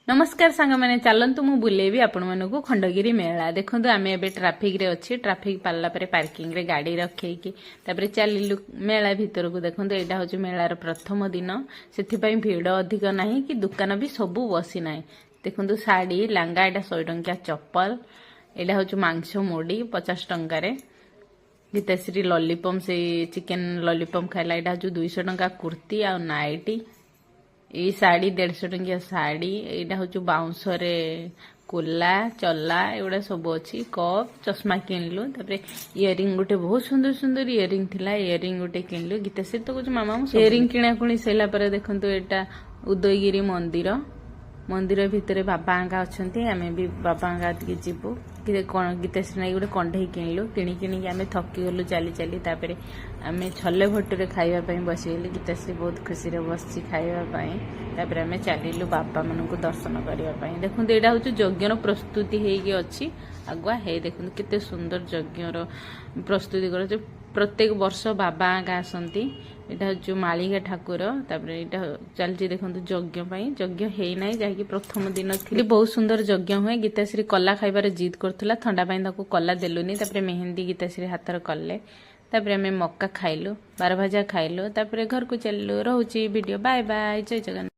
ନମସ୍କାର ସାଙ୍ଗମାନେ, ଚାଲନ୍ତୁ ମୁଁ ବୁଲେଇବି ଆପଣମାନଙ୍କୁ ଖଣ୍ଡଗିରି ମେଳା। ଦେଖନ୍ତୁ, ଆମେ ଏବେ ଟ୍ରାଫିକରେ ଅଛି। ଟ୍ରାଫିକ ପାରିଲା ପରେ ପାର୍କିଂରେ ଗାଡ଼ି ରଖେଇକି ତାପରେ ଚାଲିଲୁ ମେଳା ଭିତରକୁ। ଦେଖନ୍ତୁ, ଏଇଟା ହେଉଛି ମେଳାର ପ୍ରଥମ ଦିନ, ସେଥିପାଇଁ ଭିଡ଼ ଅଧିକ ନାହିଁ କି ଦୋକାନ ବି ସବୁ ବସି ନାହିଁ। ଦେଖନ୍ତୁ, ଶାଢ଼ୀ, ଲାଙ୍ଗା, ଏଇଟା 100 ଟଙ୍କିଆ ଚପଲ, ଏଇଟା ହେଉଛି ମାଂସ ମୁଢ଼ି 50 ଟଙ୍କାରେ। ଗୀତାଶ୍ରୀ ଲଲିପମ୍, ସେଇ ଚିକେନ ଲଲିପମ୍ ଖାଇଲା। ଏଇଟା ହେଉଛି 200 ଟଙ୍କା କୁର୍ତ୍ତି ଆଉ ନାଇଟି। ଏଇ ଶାଢ଼ୀ 150 ଟଙ୍କିଆ ଶାଢ଼ୀ। ଏଇଟା ହେଉଛି ବାଉଁଶରେ କୁଲା, ଚଲା, ଏଗୁଡ଼ା ସବୁ ଅଛି। କପ୍, ଚଷମା କିଣିଲୁ। ତାପରେ ଇୟରିଂ ଗୋଟେ, ବହୁତ ସୁନ୍ଦର ସୁନ୍ଦର ଇୟରିଂ ଥିଲା, ଇୟରିଂ ଗୋଟେ କିଣିଲୁ। ଗୀତାଶ୍ରୀ ତ କହୁଛି, ମାମା, ମୁଁ ଇୟରିଂ କିଣାକୁଣି ସରିଲା ପରେ ଦେଖନ୍ତୁ, ଏଇଟା ଉଦୟଗିରି ମନ୍ଦିର। ମନ୍ଦିର ଭିତରେ ବାବାଙ୍କା ଅଛନ୍ତି। ଆମେ ବି ବାବାଙ୍କା ଟିକେ ଯିବୁ କି କ'ଣ। ଗୀତାଶ୍ରୀ ନାଗି ଗୋଟେ କଣ୍ଢେଇ କିଣିଲୁ। କିଣି କିଣିକି ଆମେ ଥକି ଗଲୁ ଚାଲି ଚାଲି। ତାପରେ ଆମେ ଛୋଲେ ଭଟୁରେ ଖାଇବା ପାଇଁ ବସିଗଲୁ। ଗୀତାଶ୍ରୀ ବହୁତ ଖୁସିରେ ବସିଛି ଖାଇବା ପାଇଁ। ତାପରେ ଆମେ ଚାଲିଲୁ ବାବାମାନଙ୍କୁ ଦର୍ଶନ କରିବା ପାଇଁ। ଦେଖନ୍ତୁ, ଏଇଟା ହେଉଛି ଯଜ୍ଞର ପ୍ରସ୍ତୁତି ହେଇକି ଅଛି ଆଗୁଆ ହେଇ। ଦେଖନ୍ତୁ, କେତେ ସୁନ୍ଦର ଯଜ୍ଞର ପ୍ରସ୍ତୁତି କରାଯାଉଛି। ପ୍ରତ୍ୟେକ ବର୍ଷ ବାବା ଆସନ୍ତି। ଏଇଟା ହେଉଛି ମାଳିକା ଠାକୁର। ତାପରେ ଏଇଟା ଚାଲିଛି ଦେଖନ୍ତୁ ଯଜ୍ଞ ପାଇଁ। ଯଜ୍ଞ ହେଇନାହିଁ, ଯାହାକି ପ୍ରଥମ ଦିନ ଥିଲା। ବହୁତ ସୁନ୍ଦର ଯଜ୍ଞ ହୁଏ। ଗୀତାଶ୍ରୀ କଲା ଖାଇବାର ଜିଦ୍ କରୁଥିଲା, ଥଣ୍ଡା ପାଇଁ ତାକୁ କଲା ଦେଲୁନି। ତାପରେ ମେହେନ୍ଦି ଗୀତାଶ୍ରୀ ହାତରେ କଲେ। ତାପରେ ଆମେ ମକା ଖାଇଲୁ, ବାରଭଜା ଖାଇଲୁ। ତାପରେ ଘରକୁ ଚାଲିଲୁ। ରହୁଛି ଭିଡ଼ିଓ। ବାଏ ବାଏ, ଜୟ ଜଗନ୍ନାଥ।